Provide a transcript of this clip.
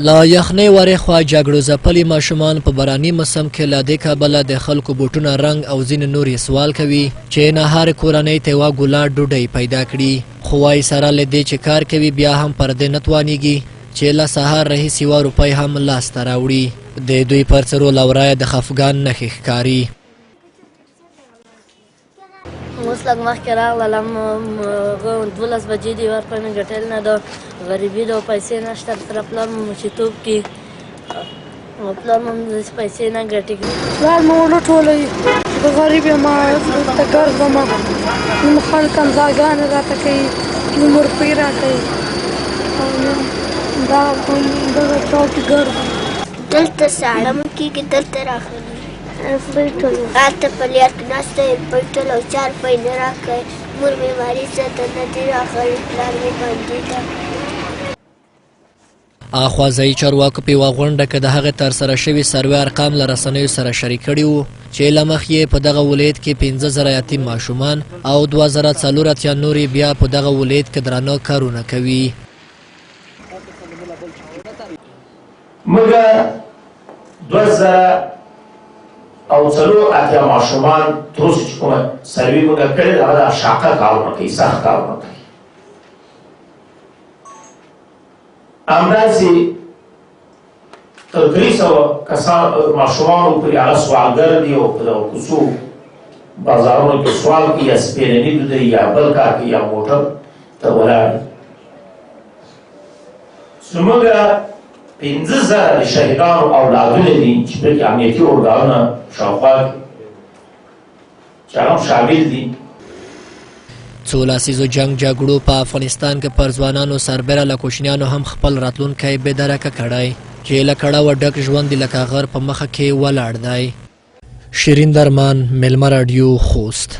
له یخنۍ ورېخوا جګړو ځپلي ماشومان په باراني موسم کې له دې کبله د خلکو بوټونه رنګ او ځینې نور یې سوال کوي چې نهار کورنۍ ته یوه ګوله ډوډۍ پیدا کړي، خو وايي سره له دې چې کار کوي بیا هم پر دې نه توانیږي چې له سهار راهیسې یوه روپۍ هم لاسته راوړي. د دوی پر څېرو له ورایه د خفګان نښې ښکاري. اوس لږ مخکې راغلم، 12 بجې دي، ورپه مې ګټل نه ده، غریبي ده، پیسې نشته. تر پلار مو مچیتوب کې پلار مو داسې پیسې نه ګټي. پلار مو اوړه ټولوي، زه غریب یم، دلته ګرځم، نو خلک کنځاګانې راته کوي، نو روپۍ راکوي، دا دغه چوک کې ګرځم. دلته ساړه مو کېږي، دلته راغلي هلته په لار کې ناسته یم، پټول او چا روپۍ نه راکوي. مور مې مریضه ده، نه دي راغلي، پلار مې بندي ده. اخوا ځايي چارواکو په یوه غونډه کې د هغې ترسره شوې سروې ارقام له رسنیو سره شریک کړي وو چې له مخې یې په دغه ولایت کې 5000 یتیم ماشومان او 2084 نور یې بیا په دغه ولایت کې درانه کارونه کوي. موږ 2084 ماشومان تر اوسه چې کومه سروې موږ کړې ده، هغه د شاقه کارونه کوي، سخت کارونه کوي. همداسې تر 300 کسان ماشومانو پورې هغه سوالګر دي او په دغه کوڅو بازارونو کې سوال کوي، یا سپېلني دودوي، یا بل کار کوي، یا موټر ته ولاړ دي. زموږ 5000 د شهیدانو اولادونه دي چې پکې امنیتي ارګانونه شاوخوا کې چې هغه هم شامل دي. څو لسیزو جنګ جګړو په افغانستان کې پر ځوانانو سربېره له کوچنیانو هم خپل راتلونکی بې درکه کړی چې له کړاوه ډک ژوند یې لکه غر په مخه کې ولاړ دی. شیرین درمان، میلمه راډیو، خوست.